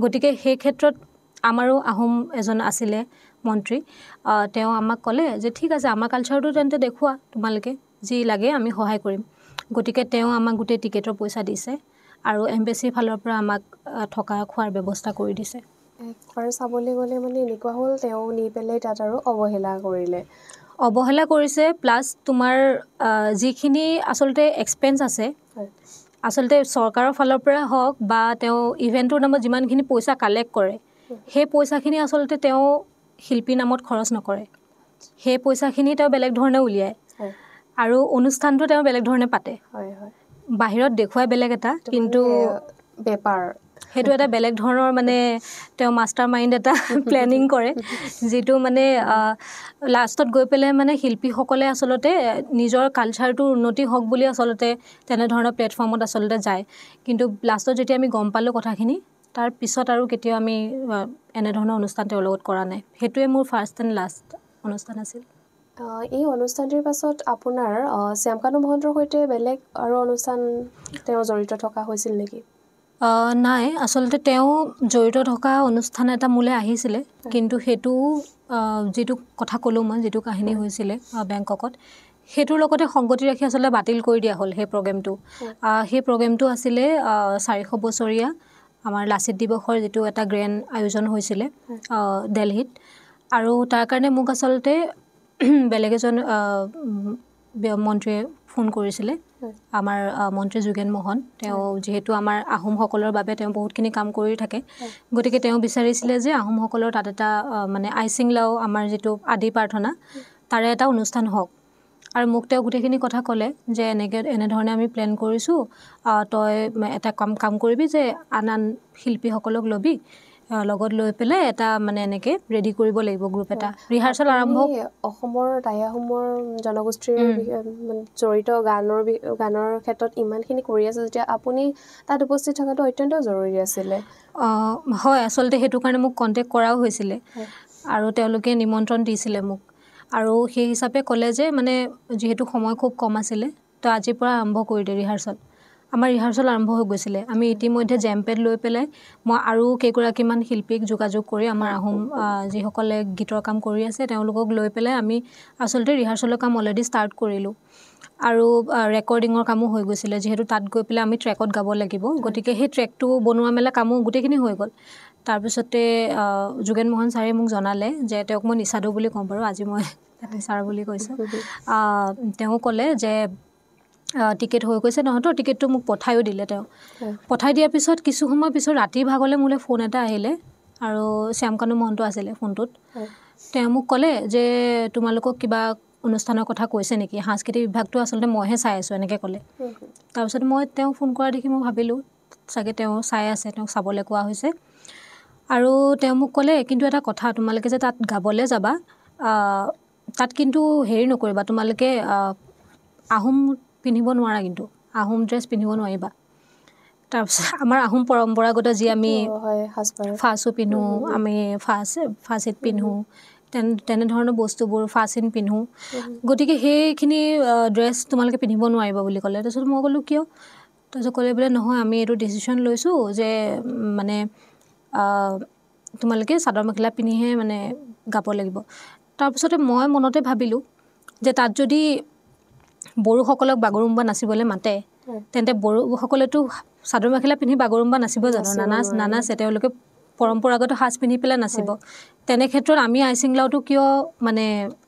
গতিকে সেই ক্ষেত্ৰত আমাৰো আহোম এজন আছিলে মন্ত্ৰী, তেওঁ আমাক ক'লে যে ঠিক আছে আমাৰ কালচাৰটো তেন্তে দেখুওৱা, তোমালোকে যি লাগে আমি সহায় কৰিম। গতিকে তেওঁ আমাক গোটেই টিকেটৰ পইচা দিছে আৰু এম্বেচিৰ ফালৰ পৰা আমাক থকা খোৱাৰ ব্যৱস্থা কৰি দিছে। একবাৰ চাবলৈ গ'লে মানে এনেকুৱা হ'ল, তেওঁ নি পেলাই তাত আৰু অৱহেলা কৰিলে, অৱহেলা কৰিছে। প্লাছ তোমাৰ যিখিনি আচলতে এক্সপেঞ্চ আছে, আচলতে চৰকাৰৰ ফালৰ পৰা হওক বা তেওঁ ইভেণ্টটোৰ নামত যিমানখিনি পইচা কালেক্ট কৰে, সেই পইচাখিনি আচলতে তেওঁ শিল্পীৰ নামত খৰচ নকৰে, সেই পইচাখিনি তেওঁ বেলেগ ধৰণে উলিয়ায় আৰু অনুষ্ঠানটো তেওঁ বেলেগ ধৰণে পাতে, বাহিৰত দেখুৱাই বেলেগ এটা, কিন্তু বেপাৰ সেইটো এটা বেলেগ ধৰণৰ, মানে তেওঁ মাষ্টাৰ মাইণ্ড এটা প্লেনিং কৰে, যিটো মানে লাষ্টত গৈ পেলাই মানে শিল্পীসকলে আচলতে নিজৰ কালচাৰটোৰ উন্নতি হওক বুলি আচলতে তেনেধৰণৰ প্লেটফৰ্মত আচলতে যায়। কিন্তু লাষ্টত যেতিয়া আমি গম পালোঁ কথাখিনি, তাৰ পিছত আৰু কেতিয়াও আমি এনেধৰণৰ অনুষ্ঠান তেওঁৰ লগত কৰা নাই। সেইটোৱে মোৰ ফাৰ্ষ্ট এণ্ড লাষ্ট অনুষ্ঠান আছিল। এই অনুষ্ঠানটিৰ পাছত আপোনাৰ শ্যামকানু মহন্তৰ সৈতে বেলেগ আৰু অনুষ্ঠান তেওঁ জড়িত থকা হৈছিল নেকি? নাই, আচলতে তেওঁ জড়িত থকা অনুষ্ঠান এটা মোলৈ আহিছিলে, কিন্তু সেইটো যিটো কথা ক'লোঁ মই, যিটো কাহিনী হৈছিলে বেংককত, সেইটোৰ লগতে সংগতি ৰাখি আচলতে বাতিল কৰি দিয়া হ'ল সেই প্ৰগ্ৰেমটো। সেই প্ৰগ্ৰেমটো আছিলে 400 বছৰীয়া আমাৰ লাচিত দিৱসৰ যিটো এটা গ্ৰেণ্ড আয়োজন হৈছিলে দেলহিত, আৰু তাৰ কাৰণে মোক আচলতে বেলেগ এজন মন্ত্ৰীয়ে ফোন কৰিছিলে, আমাৰ মন্ত্ৰী যোগেন মহন। তেওঁ যিহেতু আমাৰ আহোমসকলৰ বাবে তেওঁ বহুতখিনি কাম কৰি থাকে, গতিকে তেওঁ বিচাৰিছিলে যে আহোমসকলৰ তাত এটা মানে আইচিংলাও আমাৰ যিটো আদি প্ৰাৰ্থনা, তাৰে এটা অনুষ্ঠান হওক। আৰু মোক তেওঁ গোটেইখিনি কথা ক'লে যে এনেকৈ এনেধৰণে আমি প্লেন কৰিছোঁ, তই এটা কাম কৰিবি যে আন আন শিল্পীসকলক ল'বি, লগত লৈ পেলাই এটা মানে এনেকৈ ৰেডি কৰিব লাগিব গ্ৰুপ এটা, ৰিহাৰ্চেল আৰম্ভ। অসমৰ টাই আহোমৰ জনগোষ্ঠীৰ জড়িত গানৰ ক্ষেত্ৰত ইমানখিনি কৰি আছে যেতিয়া আপুনি তাত উপস্থিত থকাটো অত্যন্ত জৰুৰী আছিলে। হয়, আচলতে সেইটো কাৰণে মোক কণ্টেক্ট কৰাও হৈছিলে আৰু তেওঁলোকে নিমন্ত্ৰণ দিছিলে মোক, আৰু সেই হিচাপে ক'লে যে মানে যিহেতু সময় খুব কম আছিলে, তো আজিৰ পৰা আৰম্ভ কৰি দিয়ে ৰিহাৰ্চেল। আমাৰ ৰিহাৰ্চেল আৰম্ভ হৈ গৈছিলে। আমি ইতিমধ্যে জেম পেড লৈ পেলাই মই আৰু কেইগৰাকীমান শিল্পীক যোগাযোগ কৰি আমাৰ আহোম যিসকলে গীতৰ কাম কৰি আছে তেওঁলোকক লৈ পেলাই আমি আচলতে ৰিহাৰ্চেলৰ কাম অলৰেডি ষ্টাৰ্ট কৰিলোঁ, আৰু ৰেকৰ্ডিঙৰ কামো হৈ গৈছিলে, যিহেতু তাত গৈ পেলাই আমি ট্ৰেকত গাব লাগিব, গতিকে সেই ট্ৰেকটো বনোৱা মেলা কামো গোটেইখিনি হৈ গ'ল। তাৰপিছতে যোগেন মোহন ছাৰে মোক জনালে যে তেওঁক মই নিচাদৌ বুলি কওঁ বাৰু, আজি মই তাতে ছাৰ বুলি কৈছোঁ। তেওঁ ক'লে যে টিকেট হৈ গৈছে তহঁতৰ, টিকেটটো মোক পঠায়ো দিলে। তেওঁ পঠাই দিয়াৰ পিছত কিছু সময় পিছত ৰাতিৰ ভাগলৈ মোলৈ ফোন এটা আহিলে, আৰু শ্যামকানু মহন্ত আছিলে ফোনটোত। তেওঁ মোক ক'লে যে তোমালোকক কিবা অনুষ্ঠানৰ কথা কৈছে নেকি, সাংস্কৃতিক বিভাগটো আচলতে মইহে চাই আছোঁ, এনেকৈ ক'লে। তাৰপিছত মই তেওঁ ফোন কৰা দেখি মই ভাবিলোঁ চাগে তেওঁ চাই আছে, তেওঁক চাবলৈ কোৱা হৈছে। আৰু তেওঁ মোক ক'লে কিন্তু এটা কথা, তোমালোকে যে তাত গাবলৈ যাবা, তাত কিন্তু হেৰি নকৰিবা, তোমালোকে আহোম পিন্ধিব নোৱাৰা, কিন্তু আহোম ড্ৰেছ পিন্ধিব নোৱাৰিবা। তাৰপিছত আমাৰ আহোম পৰম্পৰাগত যি আমি ফাঁচো পিন্ধোঁ, আমি ফাঁচিত পিন্ধোঁ, তেনেধৰণৰ বস্তুবোৰ ফাঁচিন পিন্ধোঁ, গতিকে সেইখিনি ড্ৰেছ তোমালোকে পিন্ধিব নোৱাৰিবা বুলি ক'লে। তাৰপিছত মই ক'লোঁ কিয়? তাৰপিছত ক'লে বোলে নহয়, আমি এইটো ডিচিশ্যন লৈছোঁ যে মানে তোমালোকে চাদৰ মেখেলা পিন্ধিহে মানে গাব লাগিব। তাৰপিছতে মই মনতে ভাবিলোঁ যে তাত যদি বড়োসকলক বাগৰুম্বা নাচিবলৈ মাতে, তেন্তে বড়োসকলেতো চাদৰ মেখেলা পিন্ধি বাগৰুম্বা নাচিব জানো? নানাচে, তেওঁলোকে পৰম্পৰাগত সাজ পিন্ধি পেলাই নাচিব। তেনে ক্ষেত্ৰত আমি আইচিংলাওটো কিয় মানে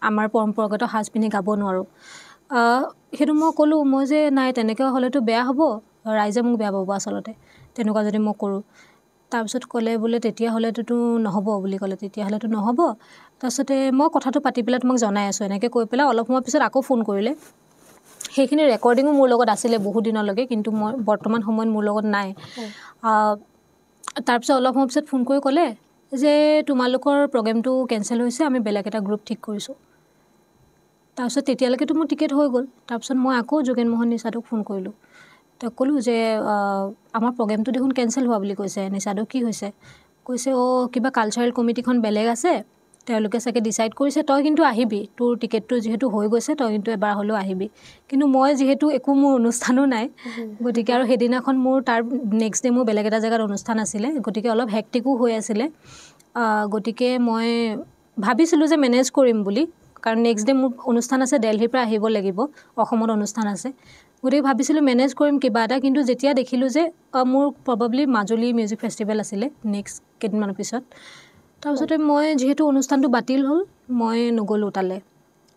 আমাৰ পৰম্পৰাগত সাজ পিন্ধি গাব নোৱাৰোঁ? সেইটো মই ক'লোঁ মই যে নাই, তেনেকৈ হ'লেতো বেয়া হ'ব, ৰাইজে মোক বেয়া পাব আচলতে তেনেকুৱা যদি মই কৰোঁ। তাৰপিছত ক'লে বোলে তেতিয়াহ'লেতো নহ'ব বুলি ক'লে, তেতিয়াহ'লেতো নহ'ব। তাৰপিছতে মই কথাটো পাতি পেলাই তোমাক জনাই আছোঁ, এনেকৈ কৈ পেলাই অলপ সময় পিছত আকৌ ফোন কৰিলে। সেইখিনি ৰেকৰ্ডিঙো মোৰ লগত আছিলে বহুত দিনলৈকে, কিন্তু মই বৰ্তমান সময়ত মোৰ লগত নাই। তাৰপিছত অলপ সময় পিছত ফোন কৰি ক'লে যে তোমালোকৰ প্ৰগ্ৰেমটো কেঞ্চেল হৈছে, আমি বেলেগ এটা গ্ৰুপ ঠিক কৰিছোঁ। তাৰপিছত তেতিয়ালৈকেতো মোৰ টিকেট হৈ গ'ল। তাৰপিছত মই আকৌ যোগেন মোহন নিচাদক ফোন কৰিলোঁ, তেওঁক ক'লোঁ যে আমাৰ প্ৰগ্ৰেমটো দেখোন কেঞ্চেল হোৱা বুলি কৈছে, নিচাদক কি হৈছে? কৈছে অ' কিবা কালচাৰেল কমিটিখন বেলেগ আছে, তেওঁলোকে চাগে ডিচাইড কৰিছে, তই কিন্তু আহিবি, তোৰ টিকেটটো যিহেতু হৈ গৈছে, তই কিন্তু এবাৰ হ'লেও আহিবি। কিন্তু মই যিহেতু একো মোৰ অনুষ্ঠানো নাই, গতিকে আৰু সেইদিনাখন মোৰ তাৰ নেক্সট ডে মোৰ বেলেগ এটা জেগাত অনুষ্ঠান আছিলে, গতিকে অলপ হেক্টিকো হৈ আছিলে। গতিকে মই ভাবিছিলোঁ যে মেনেজ কৰিম বুলি, কাৰণ নেক্সট ডে মোৰ অনুষ্ঠান আছে, দেলহিৰ পৰা আহিব লাগিব, অসমত অনুষ্ঠান আছে। গতিকে ভাবিছিলোঁ মেনেজ কৰিম কিবা এটা, কিন্তু যেতিয়া দেখিলোঁ যে মোৰ প্ৰবাবলি মাজুলী মিউজিক ফেষ্টিভেল আছিলে নেক্সট কেইদিনমানৰ পিছত, তাৰপিছতে মই যিহেতু অনুষ্ঠানটো বাতিল হ'ল মই নগ'লোঁ তালৈ।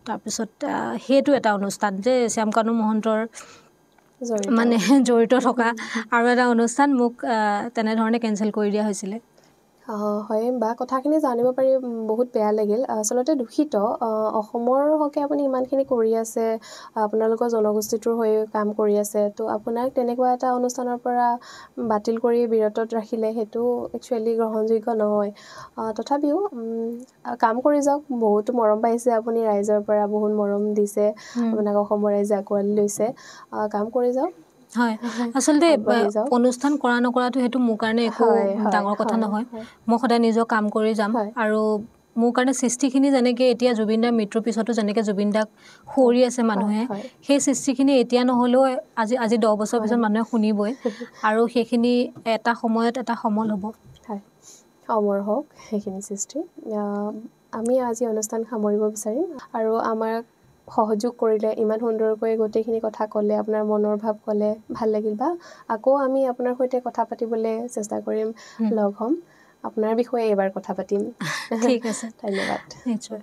তাৰপিছত সেইটো এটা অনুষ্ঠান যে শ্যামকানু মহন্তৰ মানে জড়িত থকা আৰু এটা অনুষ্ঠান মোক তেনেধৰণে কেঞ্চেল কৰি দিয়া হৈছিলে। হয় বা কথাখিনি জানিব পাৰি বহুত বেয়া লাগিল, আচলতে দুখিত। অসমৰ হকে আপুনি ইমানখিনি কৰি আছে, আপোনালোকৰ জনগোষ্ঠীটোৰ হৈ কাম কৰি আছে, ত' আপোনাক তেনেকুৱা এটা অনুষ্ঠানৰ পৰা বাতিল কৰি বিৰতত ৰাখিলে সেইটো একচুৱেলি গ্ৰহণযোগ্য নহয়। তথাপিও কাম কৰি যাওক, বহুতো মৰম পাইছে আপুনি ৰাইজৰ পৰা, বহুত মৰম দিছে আপোনাক, অসমৰ ৰাইজে আঁকোৱালি লৈছে, কাম কৰি যাওক। হয়, আচলতে অনুষ্ঠান কৰা নকৰাটো সেইটো মোৰ কাৰণে একো ডাঙৰ কথা নহয়, মই সদায় নিজৰ কাম কৰি যাম। আৰু মোৰ কাৰণে সৃষ্টিখিনি যেনেকৈ এতিয়া জুবিন দাৰ মৃত্যুৰ পিছতো যেনেকৈ জুবিন দাক সুঁৱৰি আছে মানুহে, সেই সৃষ্টিখিনি এতিয়া নহ'লেও আজি আজি 10 বছৰ পিছত মানুহে শুনিবই, আৰু সেইখিনি এটা সময়ত এটা সমল হ'ব। হয়, অমৰ হওক সেইখিনি সৃষ্টি। আমি আজি অনুষ্ঠান সামৰিব বিচাৰিম আৰু আমাক সহযোগ কৰিলে, ইমান সুন্দৰকৈ গোটেইখিনি কথা ক'লে, আপোনাৰ মনৰ ভাৱ ক'লে, ভাল লাগিল। বা আকৌ আমি আপোনাৰ সৈতে কথা পাতিবলৈ চেষ্টা কৰিম, লগ হ'ম, আপোনাৰ বিষয়ে এইবাৰ কথা পাতিম। ঠিক আছে, ধন্যবাদ। নিশ্চয়।